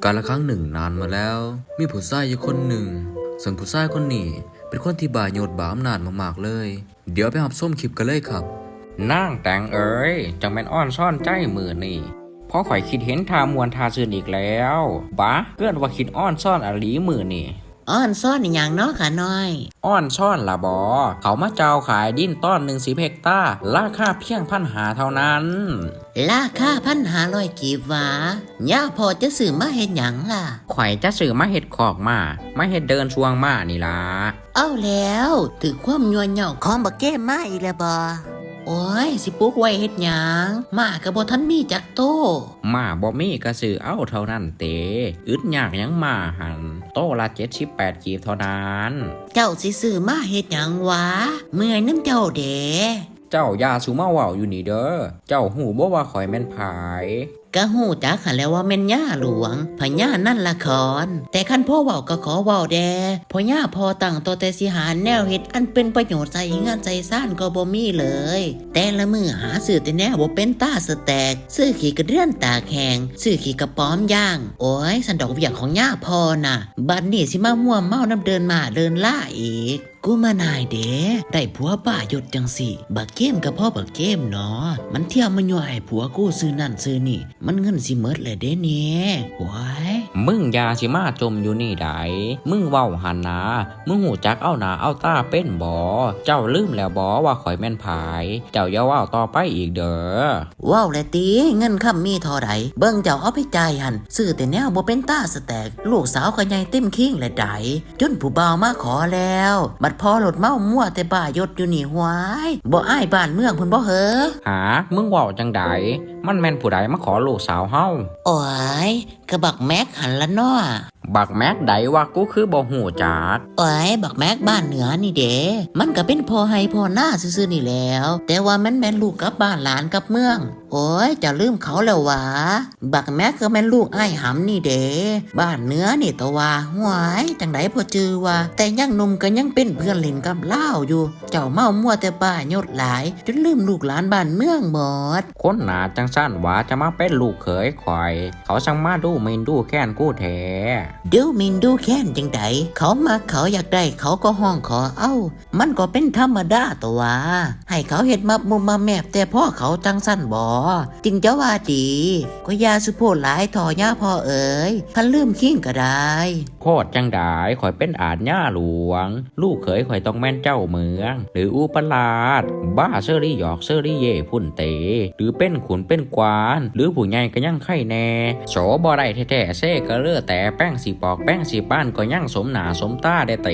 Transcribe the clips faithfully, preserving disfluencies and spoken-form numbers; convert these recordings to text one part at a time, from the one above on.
กาลครั้งหนึ่งนานมาแล้ว มีผู้ชายอยู่คนหนึ่ง ซึ่งผู้ชายคนนี้เป็นคนที่บ้ายศบ้าอำนาจมากๆเลย เดี๋ยวไปรับชมคลิปกันเลยครับ นางแตงเอ๋ย จั่งแม่นอ่อนซ้อนใจมื้อนี้ เพราะข้อยคิดเห็นท่าม่วนท่าซื่นอีกแล้ว บะ เกินว่าคิดอ่อนซ้อนอหลีมื้อนี้ อ่อนซ้อนอิหยังน้อข้าน้อย อ่อนซ้อนล่ะบอ เขามาเจ้าขายดินตอนหนึ่งสิบเฮกตาร์ ราคาเพียงพันห้าเท่านั้น ราคาพันห้าร้อยกีบหวา ย่าพ่อจะซื้อมาเฮ็ดหยังล่ะ ข้อยจะซื้อมาเฮ็ดคอกม้า มาเฮ็ดเดินช่วงม้านี่ล่ะ เอาแล้ว ถือความยั่วเย้าของบักเกมมาอีกแล้วบ่ โอ้ย สิปลูกไว้เฮ็ดหยัง ม้าก็บ่ทันมีจักโต ม้าบ่มีก็ซื้อเอาเท่านั้นเต อึดยากหยังม้าหั่น โตละเจ็ดสิบแปดกีบเท่านั้น เจ้าสิซื้อมาเฮ็ดหยังวะ เมื่อยนำเจ้าเด้ เจ้าอย่าสู่มาเว้าอยู่นี่เด้อ เจ้าฮู้บ่ว่าข้อยแม่นไผ ก็ฮู้จักหั้นแหล้วว่าแม่นย่าหลวง พญานันทนคร แต่คันพอเว้าก็ขอเว้าแด่ เพราะย่าพ่อตั้งโตแต่สิหาแนวเฮ็ดอันเป็นประโยชน์ใส่เฮือนใส่ซานก็บ่มีเลย แต่ละมื้อหาซื้อแต่แนวบ่เป็นตาสะแตก ซื้อขี้กระเดือนตากแห้ง ซื้อขี้กระป๋อมย่าง โอ้ย ซั้นดอกเวียกของย่าพ่อน่ะ บัดนี้สิมามัวเมานำเดินม้าเดินลาอีก กูมานายเด้ ได้ผัวบ้ายศจั่งซี้ บักเกมก็พอบักเกมเนาะ มันเที่ยวมายั่วให้ผัวกูซื้อนั่นซื้อนี่ มันเงินสิหมดแล้วเด้เนี่ย โอ้ย มึงอย่าสิมาจมอยู่นี่ได มึงเว้าหั่นนะ มึงฮู้จักเอาหน้าเอาตาเป็นบ่ เจ้าลืมแล้วบ่ว่าข้อยแม่นไผ เจ้าอย่าเว้าต่อไปอีกเด้อ เว้าแหละติ เงินคำมีเท่าใด เบิ่งเจ้าเอาไปจ่ายหั่น ซื้อแต่แนวบ่เป็นตาสะแตก ลูกสาวก็ใหญ่เต็มคิงแล้วได จนผู้บ่าวมาขอแล้ว บัดพ่อโลดเมามัวแต่บ้ายศอยู่นี่หวาย บ่อายบ้านเมืองเพิ่นบ่เหอ หา มึงเว้าจั่งใด มันแม่นผู้ใดมาขอลูกสาวเฮา โอ้ย ก็บักแม็กหั่นละเนาะ บักแม็กใดวะ กูคือบ่ฮู้จัก โอ้ย บักแม็กบ้านเหนือนี่เด้ มันก็เป็นพ่อไฮ่พ่อนาซื่อๆนี่แหล้ว แต่ว่ามันแม่นลูกกับบ้านหลานกับเมือง โอ้ย เจ้าลืมเขาแล้วหวา บักแม็กก็แม่นลูกอ้ายหำนี่เด้ บ้านเหนือนี่ตะวา หวาย จั่งใดบ่จื่อวะ แต่ยังหนุ่มก็ยังเป็นเพื่อนเล่นกับลาวอยู่ เจ้าเมามัวแต่บ้ายศหลาย จนลืมลูกหลานบ้านเมืองหมด คนหน้าจั่งซั้นหวาจะมาเป็นลูกเขยข้อย เขาซังมาดูหมิ่นดูแคลนกูแท้ ดูหมิ่นดูแคลนจั่งใด เขามักเขาอยากได้เขาก็ฮ้องขอเอา มันก็เป็นธรรมดาตะวา ให้เขาเฮ็ดมับมุบมับแมบแต่พ่อเขาจั่งซั้นบ่ จึงจะว่าดี ก็อย่าสุโพดหลายถ่อย่าพ่อเอ๋ย คันลืมคิงก็ได้ โพดจั่งใด ข้อยเป็นอาชญาหลวง ลูกเขยข้อยต้องแม่นเจ้าเมือง หรืออุปราช บ้าเซอรี่หยอกเซอรี่เย่พุ่นเต หรือเป็นขุนเป็นกวาน หรือผู้ใหญ่ก็ยังไคแน่ โสบ่ได้แท้ๆ เซกะเลือแต่แป้งสิปอกแป้งสิบ้านก็ยังสมหน้าสมตาได้เต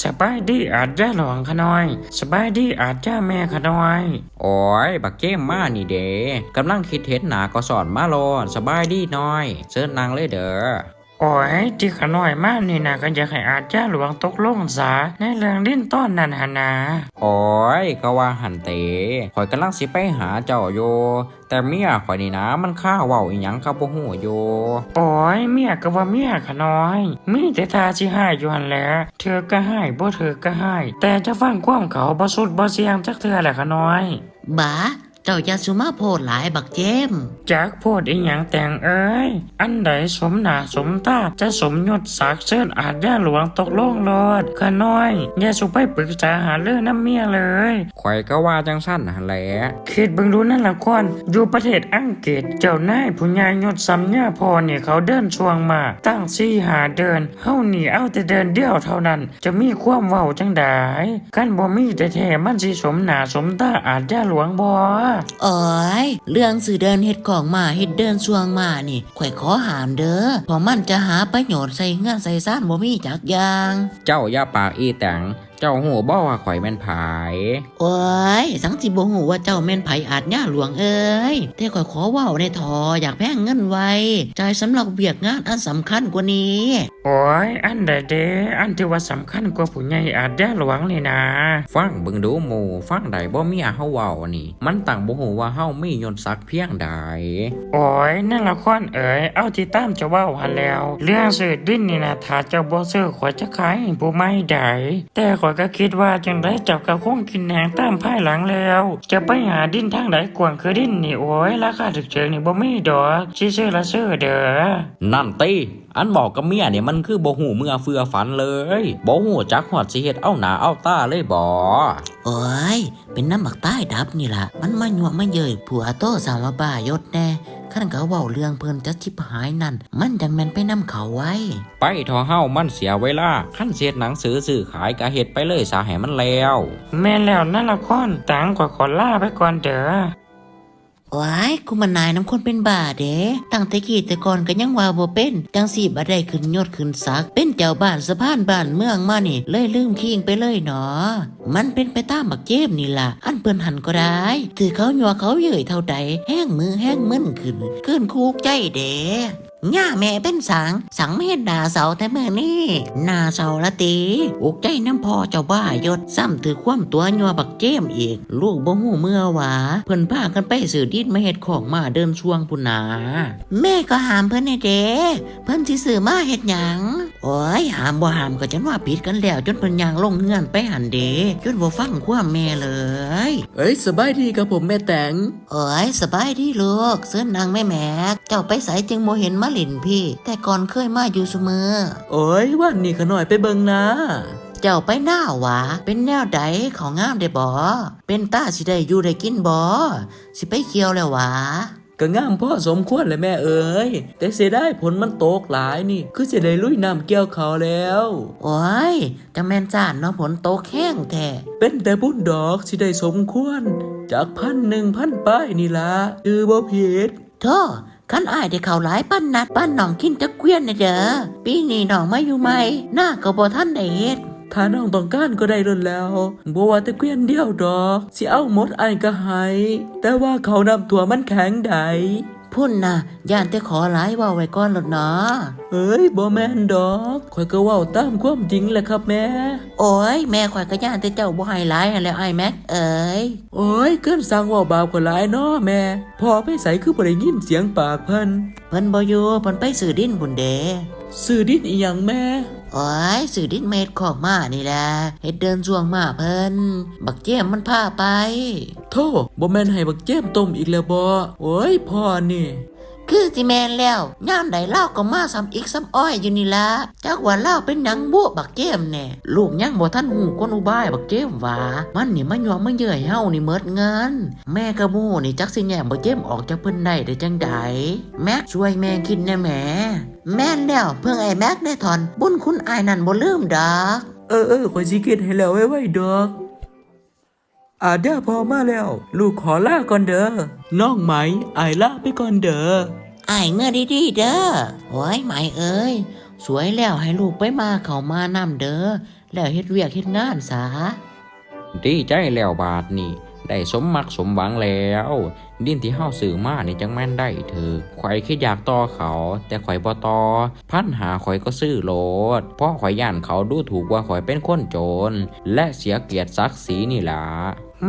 สบายดีอาชญาหลวงข้าน้อย สบายดีอาชญาแม่ข้าน้อย โอ้ย บักเกมมานี่เด้ กำลังคิดเห็นหน้าก็สอนมาโลด สบายดีน้อย เชิญนั่งเลยเด้อ โอ้ย ที่ข้าน้อยมานี่นะก็อยากให้อาชญาหลวงตกลงซะ ในเรื่องดินตอนนั้นหั่นนะ โอ้ย ก็ว่าหั่นเต ข้อยกำลังสิไปหาเจ้าอยู่ แต่เมียข้อยนี่นะ มันคาเว้าอิหยังก็บ่ฮู้อยู่ โอ้ย เมียก็ว่าเมียข้าน้อย มีแต่ท่าสิฮ้ายอยู่หั่นแหละ ถืกก็ฮ้าย บ่ถืกก็ฮ้าย แต่จะฟังความเขา บ่สุดบ่เสี่ยงจักเทื่อแหละข้าน้อย บา เจ้าอย่าสุมาโพดหลายบักเจม จักโพดอิหยังแตงเอ้ย อันใดสมหน้าสมตา จะสมยศศักดิ์เชิญอาชญาหลวงตกลงโลด ข้าน้อย อย่าสุไปปรึกษาหารือนำเมียเลย ข้อยก็ว่าจั่งซั้นหั่นแหละ คิดเบิ่งดูนั่นละคร อยู่ประเทศอังกฤษ เจ้านายผู้ใหญ่ยศส่ำย่าพ่อนี่เขาเดินช่วงมาตั้งสี่ห้าเดือน เฮานี่เอาแต่เดือนเดียวเท่านั้น จะมีความเว้าจั่งใด คันบ่มีแท้ๆ มันสิสมหน้าสมตาอาชญาหลวงบ่ โอ้ย เรื่องซื้อเดินเฮ็ดคอกม้าเฮ็ดเดินช่วงม้านี่ ข้อยขอห้ามเด้อ เพราะมันจะหาประโยชน์ใส่เฮือนใส่ซานบ่มีจักอย่าง เจ้าอย่าปากอีแตง เจ้าฮู้บ่ว่าข้อยแม่นไผ โอ้ย สังสิบ่ฮู้ว่าเจ้าแม่นไผอาชญาหลวงเอ้ย แต่ข้อยขอเว้าแหน่ถอ อยากแพงเงินไว้ จ่ายสำหรับเวียกงานอันสำคัญกว่านี้ โอ้ย อันใดเด้ อันที่ว่าสำคัญกว่าผู้ใหญ่อาชญาหลวงนี่นะ ฟังเบิ่งดูหมู่ ฟังได้บ่เมียเฮาเว้านี่ มันตั้งบ่ฮู้ว่าเฮามียศศักดิ์เพียงใด โอ้ย นั่นละครเอ๋ย เอาที่ตามเจ้าเว้าหั่นแหล้ว เรื่องซื้อดินนี่นะ ถ้าเจ้าบ่ซื้อ ข้อยจะขายให้ผู้ใหม่ได้ แต่ข้อย ก็คิดว่าจั่งใดเจ้าก็คงกินแหงตามภายหลังแล้ว จะไปหาดินทางใดกว้างคือดินนี่ โอ้ย ราคาถูกๆนี่บ่มีดอก สิซื้อละซื้อเด้อ นั่นติ อันเว้ากับเมียนี่มันคือบ่ฮู้เมื่อเฟื่อฝันเลย บ่ฮู้จักฮอดสิเฮ็ดเอาหน้าเอาตาเลยบ่ โอ้ย เป็นนำบักตายดับนี่ล่ะ มันมายั่วมาเย้ยผัวโตสาวบ้ายศแน่ คันเขาเว้าเรื่องเพิ่นจักชิบหายนั่น มันจั่งแม่นไปนำเขาไว้ ไปเถาะเฮามันเสียเวลา คันสิเฮ็ดหนังสือซื้อขายก็เฮ็ดไปเลยซะให้มันแล้ว แม่นแล้วนายละคร ตางข้อยขอลาไปก่อนเด้อ โอ้ย กูมานายนำคนเป็นบ้าเด้ ตั้งแต่กี้แต่ก่อนก็ยังว่าบ่เป็น จั่งซี้บัดได้ขึ้นยศขึ้นศักดิ์ เป็นเจ้าบ้านสะพานบ้านเมืองมานี่ เลยลืมคิงไปเลยหนอ มันเป็นไปตามบักเจมส์นี่ล่ะ อันเพิ่นหั้นก็ได้ ถืกเขายั่วเขาเย้ยเท่าใด แฮงมือแฮงมึนขึ้น เกินคูกใจเด้ ย่าแม่เป็นสัง สังมาเฮ็ดหน้าเศร้าแต่มื้อนี้ หน้าเศร้าละติ อุกใจนำพ่อเจ้าบ้ายศ ซ้ำถืกความตั๋วยั่วบักเจมส์อีก ลูกบ่ฮู้เมื่อว่า เพิ่นพากันไปซื้อดินมาเฮ็ดคอกม้าเดินช่วงพุ้นนา แม่ก็ห้ามเพิ่นแหน่เด้ เพิ่นสิซื้อมาเฮ็ดหยัง โอ้ย ห้ามบ่ห้ามก็จนว่าผิดกันแล้ว จนเพิ่นย่างลงเฮือนไปหั้นเด้ จนบ่ฟังความแม่เลย เอ้ย สบายดีครับผมแม่แตง โอ้ย สบายดีลูก เชิญนั่งแม่แม็ก เจ้าไปไสจึงบ่เห็นมาเล่นพี้ แต่ก่อนเคยมาอยู่ซุมื้อ โอ้ย วันนี้ข้าน้อยไปเบิ่งนา เจ้าไปนาหวา เป็นแนวใด ข้าวงามเด้บ่ เป็นตาสิได้อยู่ได้กินบ่ สิไปเกี่ยวแล้วหวา ก็งามพอสมควรแหละแม่เอ๋ย แต่เสียดายฝนมันตกหลายนี่ คือสิได้ลุยน้ำเกี่ยวข้าวแล้ว โอ้ย จั่งแม่นซ่านเนาะ ฝนตกแฮงแท้ เป็นแต่บุญดอกสิได้สมควร จากพันหนึ่งพันปลายนี่ล่ะ จื่อบ่ผิด โธ่ คันอ้ายได้ข้าวหลายปานนัด ปานน้องกินจักเกวียนแหน่เด้อ ปีนี้น้องมาอยู่ใหม่ นาก็บ่ทันได้เฮ็ด ถ้าน้องต้องการก็ได้โลดแหล้ว บ่ว่าแต่เกวียนเดียวดอก สิเอาหมดอ้ายก็ให้ แต่ว่าข้าวน้ำท่วมมันแข็งใด พุ้นน่ะ ย่านแต่ขอหลาย เว้าไว้ก่อนโลดหนอ เอ้ย บ่แม่นดอก ข้อยก็เว้าตามความจริงแหละครับแม่ โอ้ย แม่ข้อยก็ย่านแต่เจ้าบ่ให้หลายหั้นแหล้วอ้ายแม็กเอ๋ย โอ้ย เกินสั่งเว้าบาปข้อยหลายเนาะแม่ พ่อไปไสคือบ่ได้ยินเสียงปากเพิ่น เพิ่นบ่อยู่ เพิ่นไปซื้อดินพุ้นเด้ ซื้อดินอิหยังแม่ โอ้ย ซื้อดินมาเฮ็ดคอกม้านี่แหละ เฮ็ดเดินช่วงม้าเพิ่น บักเจมส์มันพาไป โธ่ บ่แม่นให้บักเจมส์ต้มอีกแล้วบ่ โอ้ย พ่อนี่ คือสิแม่นแล้ว ยามใดลาวก็มาซ้ำอิกซ้ำอ้อยอยู่นี่ละ จักว่าลาวเป็นหยังบุบักเจมส์แน่ ลูกยังบ่ทันฮู้กลอุบายบักเจมส์หวา มันนี่มายั่วมาเย้ยเฮานี่หมดเงิน แม่ก็บ่ฮู้นี่จักสิแยกบักเจมส์ออกจากเพิ่นได้ได้จั่งใด แม็กช่วยแม่คิดแน่แหม แม่นแล้ว เพิ่งอ้ายแม็กได้ถอน บุญคุณอ้ายนั่นบ่ลืมดอก เออ เออ ข้อยสิคิดให้แล้วไวๆดอก อาเด้อ พ่อมาแล้ว ลูกขอลาก่อนเด้อ น้องไหม อ้ายลาไปก่อนเด้อ อ้ายเมือดีๆเด้อ โอ้ย ไหมเอ๋ย สวยแล้วให้ลูกไปมาเข้ามาน้ำเด้อ แล้วเฮ็ดเวียกเฮ็ดงานซะ ดีใจแล้วบาดนี้ ได้สมมักสมหวังแล้ว ดินที่เฮาซื้อมานี่จั่งแม่นได้ถืก ข้อยคิดอยากต่อเขา แต่ข้อยบ่ต่อ พันห้าข้อยก็ซื้อโลด เพราะข้อยย้านเขาดูถูกว่าข้อยเป็นคนจน และเสียเกียรติศักดิ์ศรีนี่ล่ะ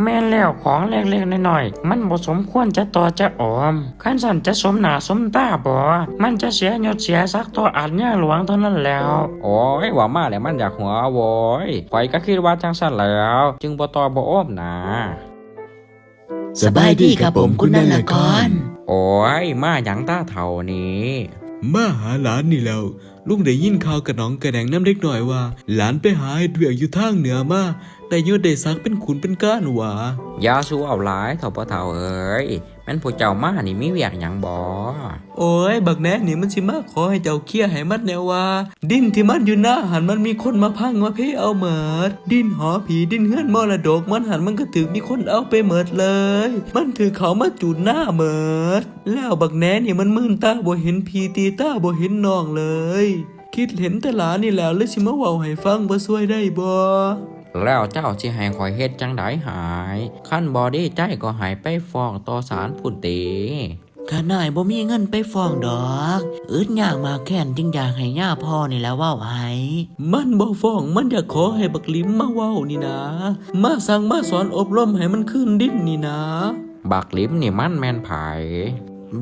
แม่นแล้ว ของเล็กๆน้อยๆ มันบ่สมควรจะต่อจะออม คันซั้นจะสมหน้าสมตาบ่ มันจะเสียยศเสียศักดิ์ต่ออาชญาหลวงเท่านั้นแหล้ว โอ้ย ว่ามาแล้วมันอยากหัวโว้ย ข้อยก็คิดว่าจั่งซั้นแหล้ว จึงบ่ต่อบ่ออมนะ สบายดีครับผม คุณนายละคร โอ้ย มาหยังตาเฒ่านี่ มาหาหลานนี่แหล้ว ลุงได้ยินข่าวกะหนองกะแหนงนำเด็กน้อยว่า หลานไปหาเฮ็ดเวียกอยู่ทางเหนือมา ได้ยศได้ศักดิ์เป็นขุนเป็นกานหวา อย่าสู่เว้าหลายเถาะพ่อเฒ่าเอ๋ย แม่นผู้เจ้ามานี่มีเวียกหยังบ่ โอ้ย บักแหนนี่มันสิมาขอให้เจ้าเคลียร์ให้มันแหน่ว่า ดินที่มันอยู่นาหั้นมันมีคนมาพังมาเพเอาหมด ดินหอผี ดินเฮือนมรดกมันหั้นมันก็ถืกมีคนเอาไปหมดเลย มันถืกเขามาจูดนาหมด แล้วบักแหนนี่มันมืนตาบ่เห็นพี่ตีตาบ่เห็นน้องเลย คิดเห็นแต่หลานนี่แหล้ว เลยสิมาเว้าให้ฟังว่าช่วยได้บ่ แล้วเจ้าสิให้ข้อยเฮ็ดจั่งใดหาย คันบ่ดีใจก็ให้ไปฟ้องต่อศาลพุ้นติ ข้าน้อยบ่มีเงินไปฟ้องดอก อึดยากมากแค้นจึงอยากให้ย่าพ่อนี่แหละเว้าให้ มันบ่ฟ้อง มันอยากขอให้บักหลิมมาเว้านี่นะ มาสั่งมาสอนอบรมให้มันคืนดินนี่นะ บักหลิมนี่มันแม่นไผ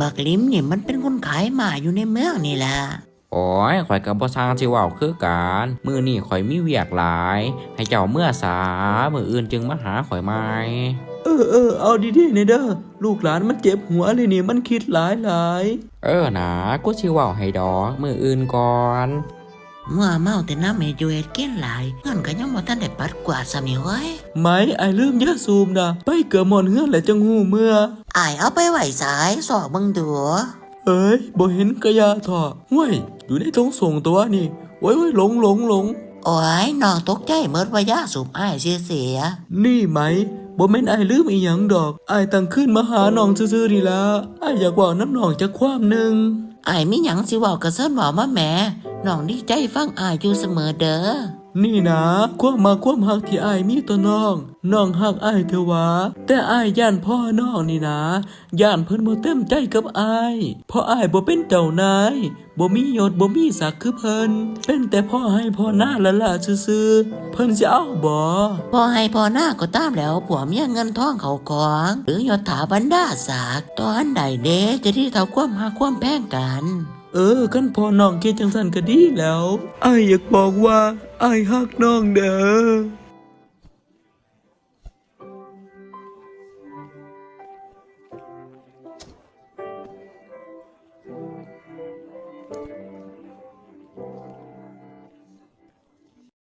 บักหลิมนี่มันเป็นคนขายม้าอยู่ในเมืองนี่แหละ โอ้ย ข้อยก็บ่ซังสิเว้าคือกัน มื้อนี้ข้อยมีเวียกหลาย ให้เจ้าเมือซา มื้ออื่นจึงมาหาข้อยใหม่ เออ เออ เอาดีๆ แหน่เด้อ ลูกหลานมันเจ็บหัวเลยนี่ มันคิดหลายหลาย เออนา กูสิเว้าให้ดอก มื้ออื่นก่อน มัวเมาแต่นำเฮ็ดอยู่เฮ็ดกินหลาย เฮือนก็ยังบ่ทันได้ปัดกวาดซ้ำนี่เว้ย ไหม อ้ายลืมยาสูบนะ ไปเกือบหมดเฮือนแล้วจั่งฮู้เมือ อ้ายเอาไปไว้ไส ซอกเบิ่งดู เอ้ย บ่เห็นกะยาเถาะ ห้วย อยู่ในถุงส่งตัวนี่ โอ้ย โอ้ย หลง หลง หลง โอ้ย น้องตกใจหมดว่ายาสูบอ้ายเสียๆ นี่ไหม บ่แม่นอ้ายลืมอีหยังดอก อ้ายตั้งคืนมาหาน้องซื่อๆ นี่ล่ะ อ้ายอยากเว้านำน้องจักความหนึ่ง อ้ายมีหยังสิเว้าก็เชิญเว้ามาแหม น้องดีใจฟังอ้ายอยู่เสมอเด้อ นี่นะ ความมักความฮักที่อ้ายมีต่อน้อง น้องฮักอ้ายแท้หวา แต่อ้ายย้านพ่อน้องนี่นะ ย้านเพิ่นบ่เต็มใจกับอ้าย เพราะอ้ายบ่เป็นเจ้านาย บ่มียศ บ่มีศักดิ์คือเพิ่น เป็นแต่พ่อไฮ่พ่อนาล้าๆ ซื่อๆ เพิ่นสิเอาบ่ พ่อไฮ่พ่อนาก็ตามแหล้ว ผัวเมียเงินทองเข้าของ หรือยศถาบรรดาศักดิ์ ตอนใดเด้ จะได้เท่าความฮักความแพงกัน เออ คันพ่อน้องคิดจั่งซั้นก็ดีแล้ว อ้ายอยากบอกว่า อ้ายฮักน้องเด้อ